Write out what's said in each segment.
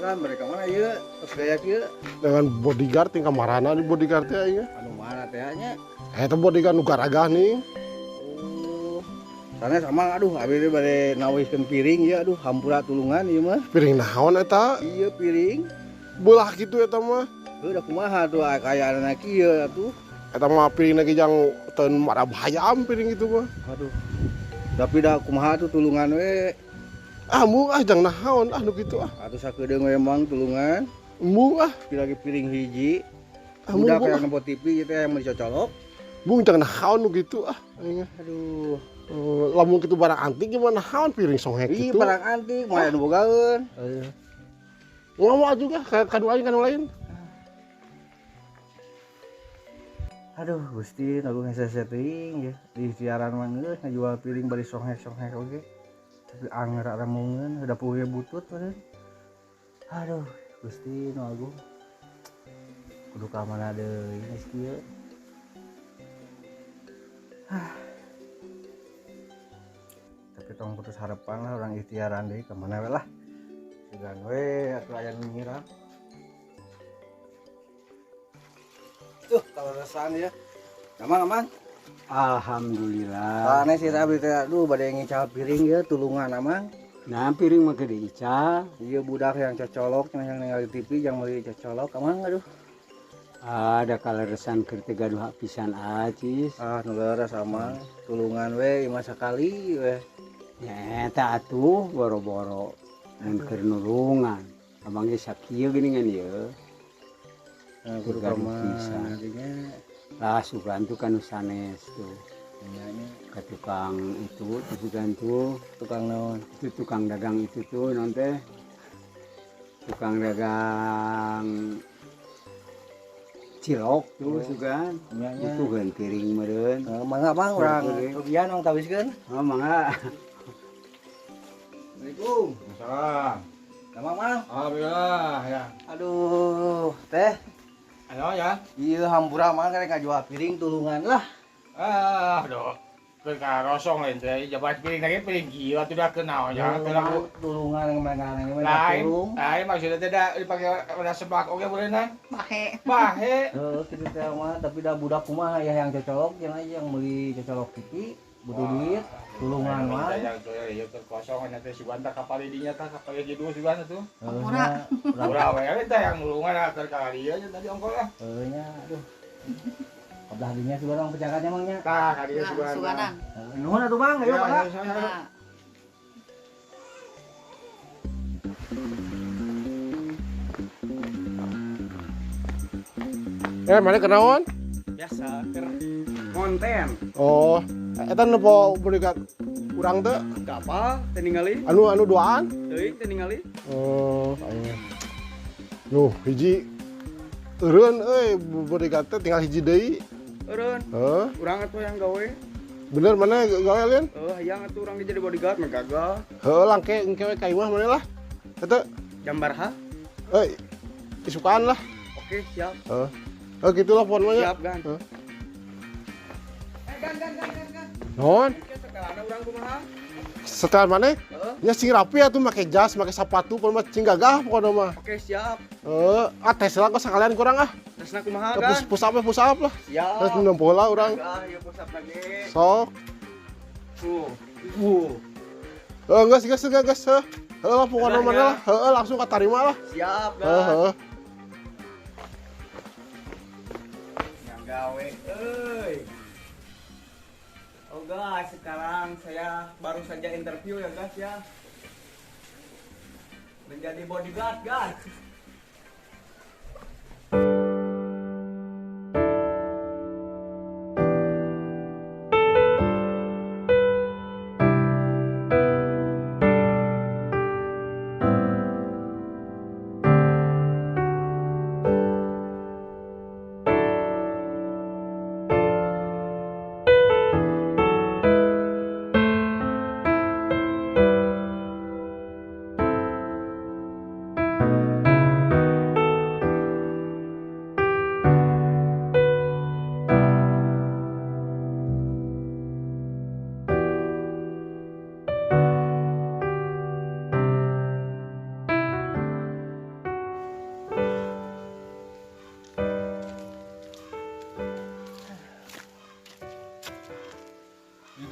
Kan mereka mana ieu? Terus gaya kieu. Dengan bodyguard ting kamarana di bodyguard teh aing. Anu mana teh nya? Eta bodyguard nu garagah nih. Oh. Sanes sama aduh abi bade nawiskeun piring ieu aduh hampura tulungan ieu mah. Piring naon eta? Iya piring. Belah kitu eta mah. Heuh da kumaha tuh kayaanna kieu atuh. Eta mah piring lagi jang teu mara bahaya piring itu mah. Aduh. Tapi da kumaha tuh tulungan we. Ah mung ah jang naon ah nu kitu ah. Atuh sakedeung we mang tulungan. Mung ah lagi piring hiji. Ah, mung, Udah mung, kayak ah. nempo TV gitu yang mau dicocolok. Mung jang naon nu kitu ah aing. Aduh. Lamun kitu barang antik gimana naon piring songhek Ih, kitu. barang antik mah anu bogaeun. Iya. Ngomong juga kadu lain kanu lain. Aduh, Gusti, nagu hese teuing ya. Di siaran mah geus ngajual piring bari songhek-songhek oge. Tapi anger aramungeun udah puge butut meureun. Aduh, Gusti nu agung. Kudu ka mana deui geus kieu. Tapi tong putus harapan lah orang ikhtiaran deui ka mana we lah. Sugan we atuh aya nu nyiram. Tuh, kalau resan ya. Amang, amang. Alhamdulillah. Sanes sih abdi teh aduh bade ngical piring ya tulungan amang. Nah, piring mah gede ical. Iya budak yang cocolok yang ningali TV yang meuli cocolok amang aduh. Ada kaleresan keur teu gaduh pisan acis. Ah nu leres amang, tulungan we imah sakali we. Ya eta atuh boro-boro mun keur nulungan. Abang ge sakieu geuningan ieu. Nah, kudu Gaduh ka mana pisan. dinya. Lah sugan tuh kan sanes tuh. Nya nya. Ke tukang itu, sugan tuh tukang naon? Itu tukang dagang itu tuh non teh. Tukang dagang cilok tuh Oh. sugan. Nya nya. Itu kan piring meureun. Mangga mang urang Piring. rugian urang tawiskeun. Oh, mangga. Assalamualaikum. Salam. Damang mang. Alhamdulillah ya. Aduh, teh. Ayo ya. Iya hampura mang karek ngajual piring tulungan lah. Ah, aduh. Keur karosong lain teh jabat piring lagi piring gila tuh dah kenal ya. Tulungan, Teu laku. tulungan yang mana Lain, tulung. lain maksudnya teh da dipake udah sebak oge boleh nan. Bahe. Bahe. Heeh, kitu teh mah tapi dah budak kumaha ya yang cocolok yang aja yang meuli cocolok TV butuh duit tulungan mah. Yang tuh ya keur kosong nya teh sugan tah kapal dinya tah kapal di dua sugan tuh. Hampura. Pura we teh yang nulungan keur ka dieu nya tadi ongkol lah. Heuh nya aduh. Kabelah dinya sugan orang pecakannya mang nya. Tah ka dieu sugan. Suganan. Nuhun atuh Mang, ayo Ya, mangga. ayo, ayo, ayo. Nah. Mana kenaon? Biasa keur konten. Oh, eta nempo bodyguard urang teh Gak apa, teu ningali. anu anu duaan. Teuing teu ningali. Oh, aing. Nuh, hiji eureun euy bodyguard teh tinggal hiji deui. Eureun, Heuh, urang atuh yang gawe. bener mana gawe lien? Heuh, hayang atuh urang ge jadi bodyguard mah gagal. Heuh, langke engke we ka imah mana lah. Eta Jam baraha? euy isukan lah. Oke, siap. Heuh. Heuh gitulah pokona nya. Siap, Gan. Heuh. Eh, Gan, Gan, Gan, Gan, Gan. Naon? Oke, setelana urang kumaha? Setelan mana? Heeh. Nya sing rapi atuh make jas, make sepatu, pokona mah cing gagah pokona mah. Oke, siap. Heuh, ah tes lah kok sekalian kurang ah. Tesna kumaha, Ke Gan? push up push up lah. Siap. Terus nempo lah urang. Ah, ieu push up lagi. Sok. Tuh. Wuh. Heuh, geus geus geus geus. Heuh. Heuh lah pokona Udah, mana ya. lah. Heuh, langsung katarima lah. Siap, Gan. Heuh, heuh. Yang gawe, euy. Oh guys, sekarang saya baru saja interview ya guys ya. Menjadi bodyguard guys.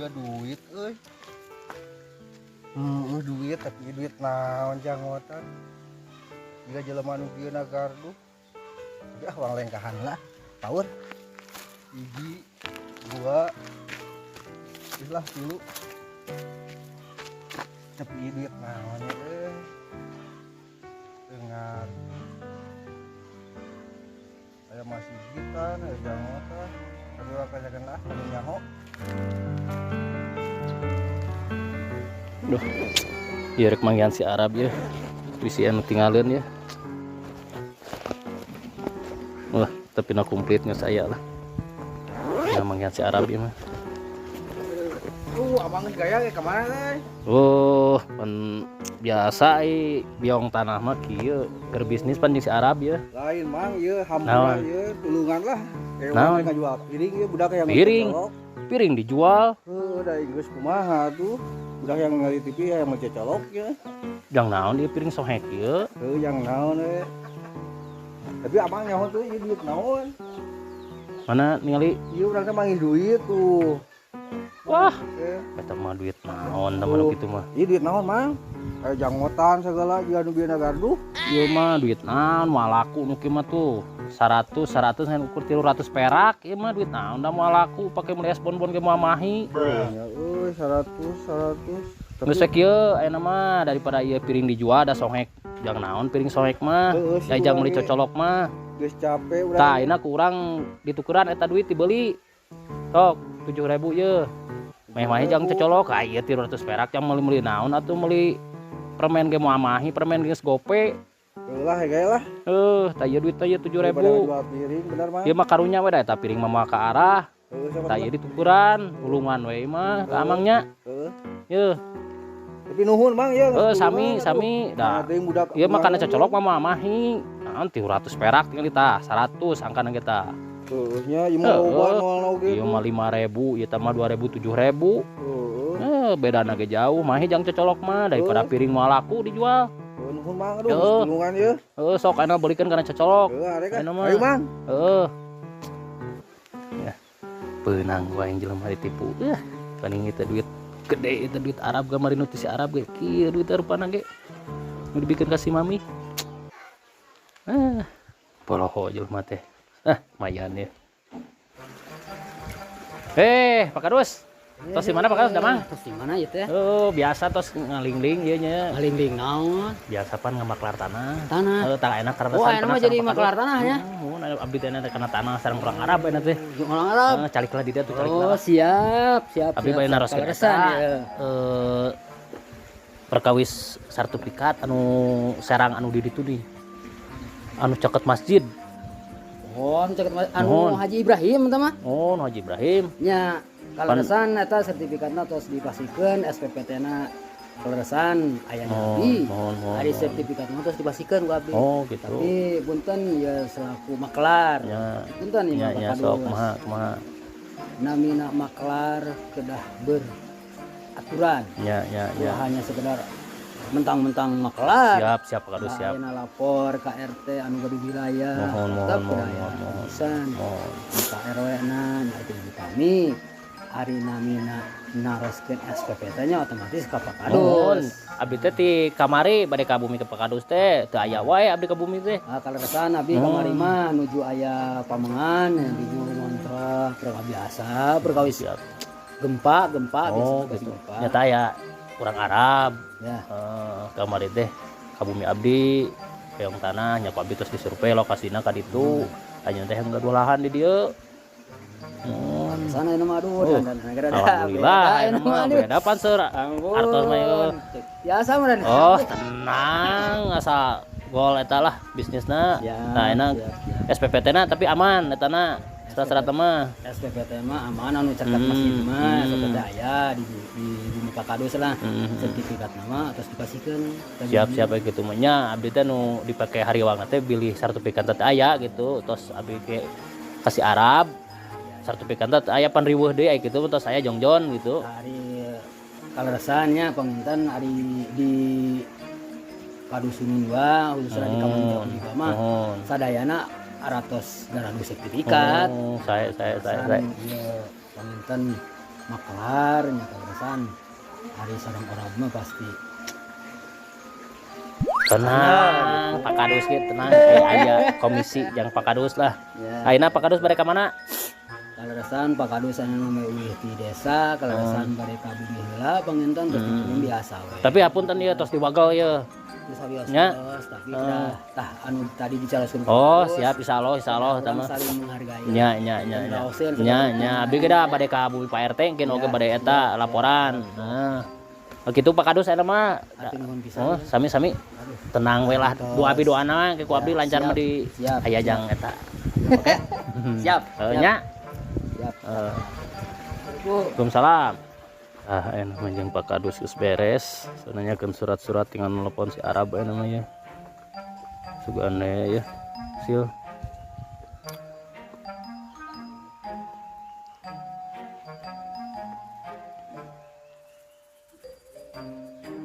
Juga duit euy. Duit tapi duit naon janggotan. Jiga jelema nu kieu na gardu. Tapi ah uang lengkahan lah. Power. Hiji, dua, lah tilu. Tapi duit naon euy. Dengar. Aya masih gitan, aya janggotan. Tapi wakajakan lah, anu nyaho. Duh, ieu rek manggihan si Arab ya. Bisi anu tinggalin ya. Wah, tapi na komplit geus aya lah. Nah, manggihan si Arab ieu mah. Abang geus gaya ge ka mana euy? Oh, pan biasa euy biong tanah mah kieu keur bisnis pan jeung si Arab ya. Lain mang ieu hampura Naon? ieu tulungan lah. Kayak Naon? urang ngajual piring ieu budak yang Piring? ngecolok. Piring dijual. Heuh, da geus kumaha tuh. Budak yang ngali TV ya yang mencecolok ya. Jang naon ieu piring sohek ieu? Heuh, yang naon we. Tapi abang nyaho tuh ieu duit naon? Mana ningali? Ieu urang teh manggih duit tuh. Wah, Eh, eta mah duit naon da mah kitu mah. ieu duit naon mang? Kayak janggotan segala juga nu bieuna gardu. Ieu mah duit naon moal laku nu kieu mah tuh. 100 100 ngan ukur 300 perak ieu mah duit naon da moal laku pake meuli es bonbon ge moal mahi. Ya euy 100 100. Geus we kieu ayeuna mah daripada ieu piring dijual da sohek. Jang naon piring sohek mah. Heueuh, si Ya jang urang meuli ge. cocolok mah. Geus capek urang. Tah ayeuna ku urang ditukeran eta duit dibeli. Sok 7.000 ieu. Meh-meh jang cocolok, ah ieu 300 perak jang meuli-meuli naon atuh meuli permen ge moal mahi, permen geus gope. Heuh lah gaya lah. Tah ieu duit teh ieu 7.000. Daripada ngajual piring bener mah. Ieu mah karunya we da eta piring mah moal ka arah. Heuh, sok Tah ieu ditukuran, ulungan we mah ka amangnya. Heuh. Yeuh, Tapi nuhun mang ya. sami sami Nah, dah. teuing budak. Ieu mah kana cocolok mah moal mahi. Naon 300 perak tinggal tah, 100 angkana ge tah. Heuh nya ieu mah loba moal oge. Ieu mah 5.000, ieu teh mah 2.000 7.000. Heuh. Bedana ge jauh, mahi jang cocolok mah daripada piring moal laku dijual. Heuh, nuhun mang aduh, Heuh. tulungan ieu. Heuh, sok ayeuna belikeun kana cocolok. Heuh, arek Ayeuna mah. Ayo mang. Heuh. Ya. Peunang gua yang jelema ditipu. Paling itu duit gede itu duit Arab gamari nu ti si Arab ge kieu duit rupana ge. Nu dibikeun ka si mami. Ah, poloho jelema teh. Ah, lumayan ya. Pak Kadus. Tos di mana Pak Kadus damang? Tos di mana ieu teh? Oh, biasa tos ngalingling ieu nya. Ngalingling naon? Biasa pan ngamaklar tanah. Tanah. Heuh, tah enak karena Oh, ayeuna mah jadi maklar tanah nya. Mun abdi teh enak kana tanah sareng urang Arab enak teh. Jeung orang Arab. Heeh, calik lah di dieu tuh calik lah. Oh, siap, siap. Abdi bade naroskeun Kaleresan, eta ya. Perkawis sertifikat anu serang anu di ditu nih. Anu caket masjid. Oh, anu caket anu Mohon. Haji Ibrahim eta mah. Oh, nu Haji Ibrahim. Nya, kaleresan eta sertifikatna tos dipasikeun SPPT-na kaleresan aya nya abdi. Mohon, mohon, Ari mohon. sertifikatna tos dipasikeun ku abdi. Oh, gitu. Tapi punten ya selaku maklar. Ya. Punten ieu Ya, mah ya Pak sok Kadus. kumaha kumaha. Namina maklar kedah beraturan. Ya, ya, ya. Ulah hanya sekedar mentang-mentang maklar. Siap, siap Pak Kadus, siap. Ayeuna lapor ka RT anu gaduh wilayah. Mohon, mohon, tetep mohon, kudu aya mohon, mohon. pisan. Mohon. Ka RW na nya itu di kami ari namina naroskeun SPPT nya otomatis ka Pak Mohon. Kadus. Abdi teh ti kamari bade ka bumi ke Pak Kadus teh teu aya wae abdi ka bumi teh. Ah, kaleresan abdi kamari mah nuju aya pamengan nuju ngontrol perkawis biasa perkawis Siap. gempa gempa biasa Oh, perkawis gitu. gempa. Nyata aya urang Arab. Ya. Kamari teh ka bumi abdi hoyong tanah nya ku abdi terus disurvei lokasina ka ditu. Anjeun teh gaduh lahan di dieu. Sana ini mah aduh Oh, dan dan Alhamdulillah ayeuna mah beda pan seur. Artos mah ieu. Biasa mah dan. Oh, tenang asal gol eta lah bisnisna. Siap, Nah, enak siap, siap. SPPT na tapi aman eta na. Serat-serat mah. SPPT mah aman anu caket masjid mah SPPT aya di bumi Pak Kadus lah. Sertifikat nama terus dipasikeun. Siap siap gitu mah nya abdi teh nu dipake hariwang teh bilih sertifikat teh aya gitu tos abdi ke kasih Arab sertifikat teh aya pan riweuh deui aya gitu tos aya jongjon gitu. Ari kaleresannya panginten ari di Padusunan dua khususnya di Kampung Jawa mah sadayana aratos garadu sertifikat. Oh, saya Ieu panginten Makelar nya kaleresan hari sareng orang mah pasti Tenang, Pak Kadus ge tenang, kayak aya komisi jang Pak Kadus lah. Ya. Ayeuna Pak Kadus bade ka mana? Kaleresan Pak Kadus anu mah uih ti desa, kaleresan bade ka bumi heula panginten terus dikirim biasa we. Tapi hapunten ieu tos diwagel ieu. Terus biasa Nya. tapi dah tah anu tadi dicaloskeun Pak Oh, Kadus, siap insyaallah insyaallah urang eta mah. saling menghargai. Nya nya nya nya. Ngaoseun Nya nya abdi ge da bade ka bumi Pak RT engke oge bade eta laporan. Nah. Oh, kitu Pak Kadus eta mah. Hatur nuhun pisan. Oh, sami-sami. Tenang we lah. Doa abdi doana ke ku abdi lancar mah di siap. aya jang eta. Oke. Siap. Heuh nya. Siap. Eh. Waalaikumsalam. Ah, enak mah jeung Pak Kadus geus beres. Nanyakeun surat-surat tinggal nelpon si Arab aya namanya. Sugane ya. Sil.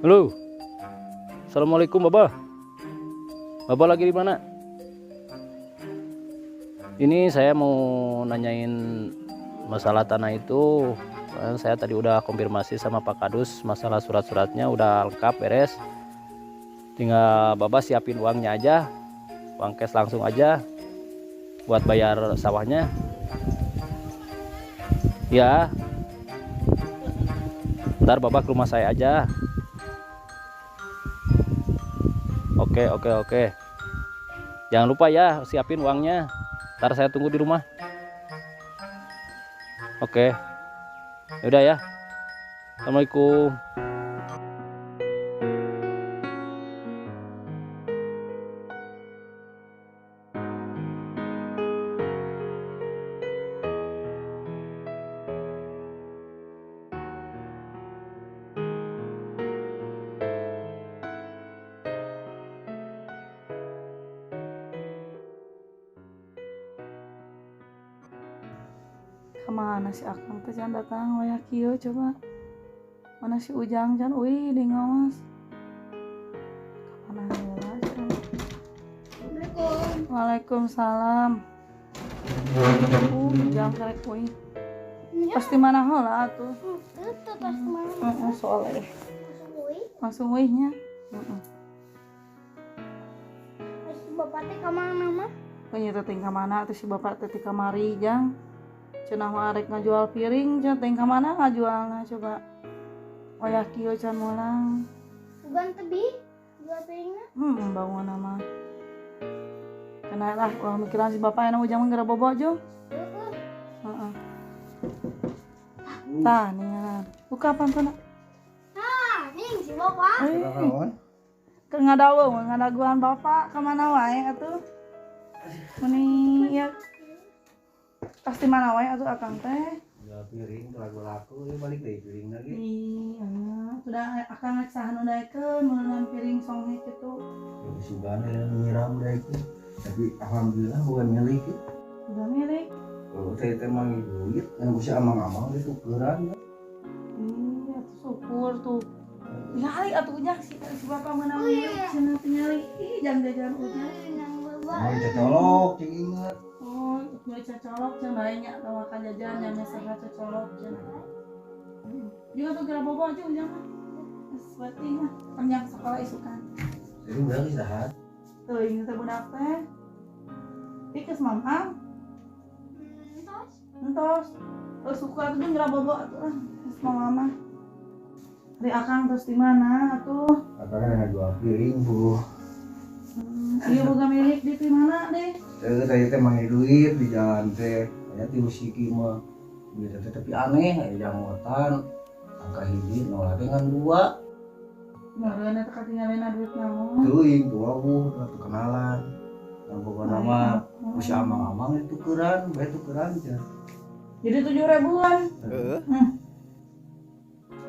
Halo. Assalamualaikum, Bapak. Bapak lagi di mana? Ini saya mau nanyain masalah tanah itu. Saya tadi udah konfirmasi sama Pak Kadus, masalah surat-suratnya udah lengkap beres. Tinggal Bapak siapin uangnya aja, uang cash langsung aja buat bayar sawahnya. Ya. Ntar Bapak ke rumah saya aja. Oke, oke, oke. Jangan lupa ya, siapin uangnya. Ntar saya tunggu di rumah. Oke. Udah ya. Assalamualaikum. Kemana si Akang teh can datang wayah kieu coba. Mana si Ujang can uih di ngawas. Kamana heula can. Waalaikumsalam. Ujang karek uih. Pasti mana heula atuh. Itu pasti mana? Heeh, soalnya Langsung uih. langsung uihnya. Heeh. Pasti bapak teh ka mana mah? Punya teh ka mana atuh si bapak teh ti kamari jang. Cenah mah arek ngajual piring, cenah teh ka mana ngajualna coba. Wayah kieu can mulang. Bukan tebi jual piringna. Bangun mah. Kena lah, ulah mikiran si bapak enak ujang mah geura bobo jung. Heeh. Heeh. Tah, ningalan. Buka pantona. Tah, ning si bapak. Eh, ke ngadaweung, ngadaguan bapak ka mana wae atuh. Meni ieu pasti mana wae atuh akang teh. Jual piring lagu-laku ya balik deui piring lagi. Iya, sudah akang rek saha nu daekeun meunang piring songhek kitu. Ya sugana nyiram daekeun. Tapi alhamdulillah bukan milik. Udah milik. Oh, teh teh manggil duit, yang ku si amang-amang geus tukeran. Iya, atuh syukur tuh. Nyali atuh ujang si bapak meunang milik cenah teh nyali. Ih, jang jajan ujang. Nang bapak. Mau colok cing inget. Oh, beli cocolok cenah bae nya tong makan jajan nya saha cocolok cenah. Juga tuh geura bobo aja ujang mah. Geus berarti mah panjang sekolah isukan. Jadi udah istirahat. Teuing teh budak teh. Ih, geus mamang. Entos. Entos. Terus suka atuh jeung geura bobo atuh ah. Geus mama mah. Ari akang terus di mana atuh? Akang kan ngajual piring, Bu. Iya boga milik di mana deh? Teh tadi teh manggil duit di jalan teh. Aya ti usiki mah. Duit teh tapi aneh aya jangotan. Angka hiji nol teh ngan dua. Meureun eta katingalina duit naon? Teuing tuh wawuh atuh kenalan. Dan pokona mah ku si amang-amang ditukeran, bae tukeran cenah. Jadi 7.000-an. Heeh.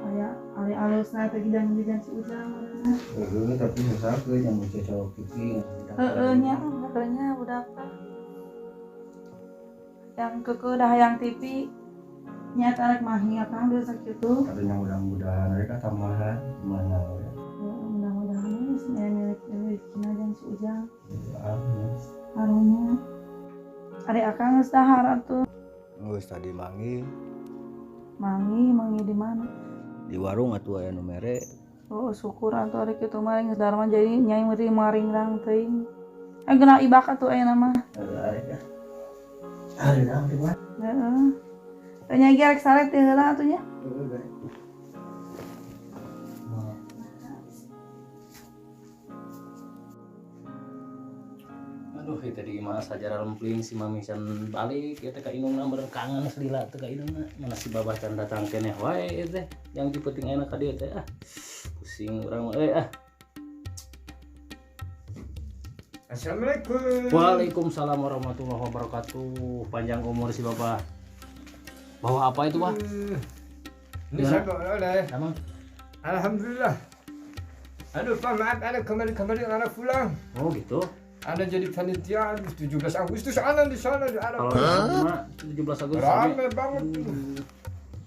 Aya ali alusna teh jajan si Ujang meureunna. Heeh, tapi susah ke yang mau cocok pipi. Heeh nya, katanya budak teh. Yang kekeuh dah hayang TV nya tarek mahi akang duit sakitu. Katanya mudah-mudahan mereka tambahan gimana ya. Heeh, mudah-mudahan geus milik rezekina jeung si Ujang. Amin. Karunya. Ari akang geus dahar atuh. Geus tadi manggil. Mangi di mana? Di warung atuh aya nu mere. Oh, syukur atuh ari kitu mah geus darma jadi nyai meureun maringrang teuing. Geuna ibak atuh ayeuna mah. Heeh. Ari naon di mana? Heeh. Teh nyai ge rek sare teh heula atuh nya. Aduh, itu di mana saja rempling si mami can balik ya teh ka indungna meureun kangen selila teh ka indungna. Mana si babah can datang keneh wae ieu teh. Yang penting ayeuna ka dieu teh ah. Pusing urang mah euy ah. Assalamualaikum. Waalaikumsalam warahmatullahi wabarakatuh. Panjang umur si babah. Bawa apa itu, Bah? Ini saya bawa oleh. Emang? Alhamdulillah. Aduh, Pak, maaf, ada kemarin-kemarin anak pulang. Oh, gitu. Ana jadi panitia 17 Agustus ana di sana di Arab. Kalau 17 Agustus rame banget.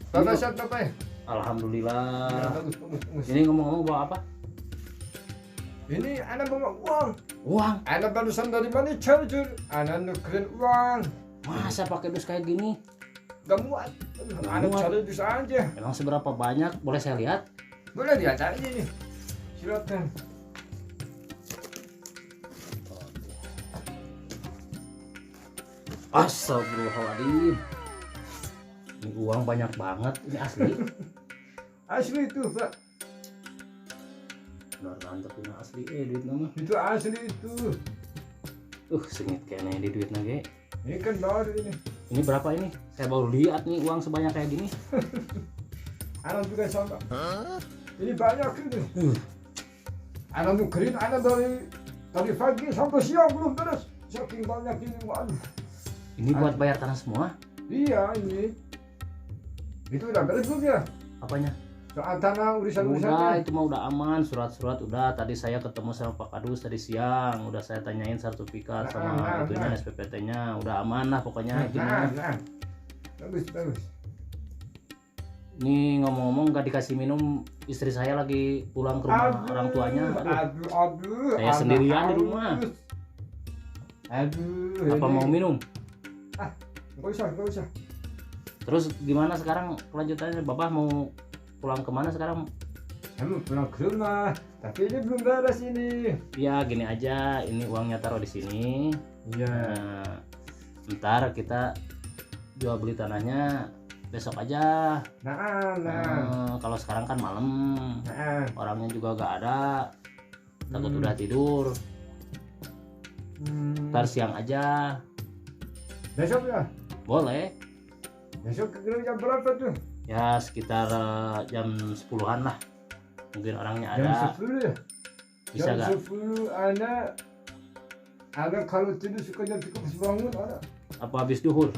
Bapak siap Bapak? Alhamdulillah. Ya, bagus, bagus, bagus. Ini ngomong-ngomong bawa apa? Ini ana bawa uang. Uang? Ana barusan dari money changer. Ana nukerin uang. Masa pakai dus kayak gini? Gak muat. Ana cari dus aja. Emang seberapa banyak? Boleh saya lihat? Boleh lihat aja nih. Silakan. Astagfirullahaladzim. Ini uang banyak banget. Ini asli. Asli itu, Pak. Benar mantep ini asli duit nama. Itu asli itu. Sengit kayaknya di duit nage. Ini kan baru ini. Ini berapa ini? Saya baru lihat nih uang sebanyak kayak gini. Anak juga sama. Ini banyak ini. Anak nukerin anak dari pagi sampai siang belum beres. Saking banyak ini, waduh. Ini buat bayar tanah semua? Iya ini. Itu udah beres belum ya? Apanya? Soal tanah urusan-urusannya. Udah, itu mah udah aman, surat-surat udah. Tadi saya ketemu sama Pak Kadus tadi siang, udah saya tanyain sertifikat sama itunya SPPT-nya, udah aman lah pokoknya itu. Nah. Bagus, bagus. Ini ngomong-ngomong nggak dikasih minum, istri saya lagi pulang ke rumah orang tuanya. Aduh, aduh. Saya sendirian di rumah. Aduh. Apa mau minum? Ah, nggak usah, nggak usah. Terus gimana sekarang kelanjutannya? Bapak mau pulang kemana sekarang? Saya mau pulang ke rumah, tapi ini belum beres ini. Ya gini aja, ini uangnya taruh di sini. Iya. Nah, ntar kita jual beli tanahnya besok aja. Nah. Kalau sekarang kan malam, orangnya juga gak ada, takut udah tidur. Ntar siang aja. Besok ya? Boleh. Besok ke jam berapa tuh? Ya sekitar jam 10-an lah. Mungkin orangnya ada. Jam 10 ya? Bisa jam gak? 10 ana kalau tidur suka jam 3 pas bangun ana. Apa habis duhur?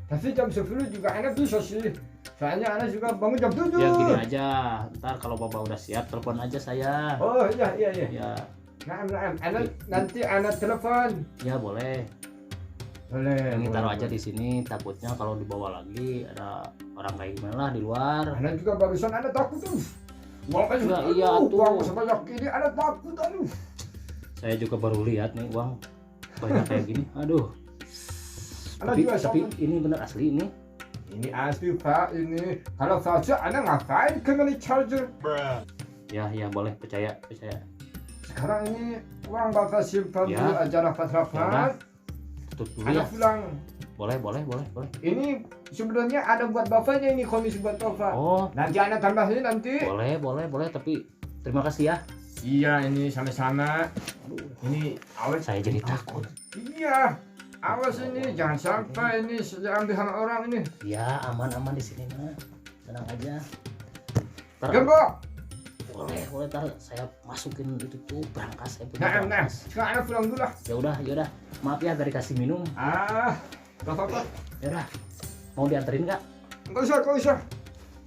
Tapi jam 10 juga ana bisa sih. Soalnya ana juga bangun jam 7. Ya gini aja, ntar kalau bapak udah siap telepon aja saya. Oh iya iya iya. Ya. Nah, ana nanti ana telepon. Ya boleh. Boleh. Ini taruh aja di sini, takutnya kalau dibawa lagi ada orang kayak gimana lah di luar. Ana juga barusan ana takut tuh. Uang kan juga iya tuh. Uang sebanyak ini ana takut aduh. Saya juga baru lihat nih uang banyak kayak gini. Aduh. Tapi ini benar asli ini. Ini asli Pak ini. Kalau saja ana ngapain ke money charger? Ya ya boleh, percaya percaya. Sekarang ini uang Bapak simpan ya. Dulu aja rapat-rapat. Tutup dulu ya. Pulang. Boleh, boleh, boleh, boleh. Ini sebenarnya ada buat bapaknya ini, komisi buat bapak. Oh. Nanti ana tambahin nanti. Boleh, boleh, boleh. Tapi terima kasih ya. Iya, ini sama-sama. Aduh, ini awas. Saya jadi takut. Iya. Awas ini, jangan sampai ini diambil sama orang ini. Iya, aman-aman di sini mah. Tenang aja. Gembok. Boleh, boleh, ntar saya masukin itu tuh berangkas saya punya. Nah, sekarang ana pulang dulu lah. Ya udah, ya udah. Maaf ya gak dikasih minum. Ah, gak apa-apa. Ya udah. Mau dianterin nggak? Nggak usah, nggak usah.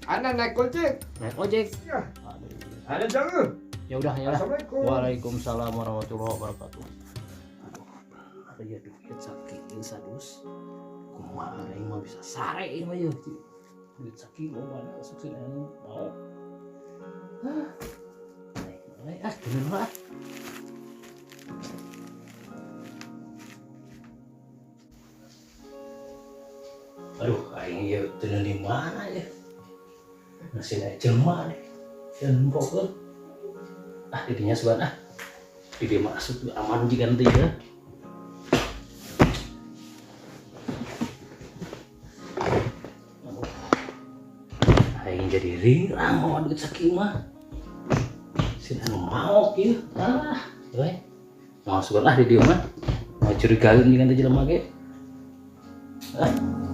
Ana naik ojek. Naik ojek? Iya. Aduh. Ana jauh. Ya udah, ya udah. Assalamualaikum. Waalaikumsalam warahmatullahi wabarakatuh. Aduh, bener ya duit sakit sadus. Kumaha aing mah bisa sare ieu mah yeuh. Duit saking loba sukses anu mau. Ah, gimana lah? Aduh, aing ieu teu di mana ya. Mesin aya jelema deh. Sieun nempokeun. Ah, didinya sugan ah. Di dieu mah asup aman jiga teh ya. Aing jadi ringrang mawa duit sakieu mah. Sieun anu maok ieu. Ah, euy. Mau sugan ah di dieu mah. Mau curigaeun jiga teh jelema ge. Ah.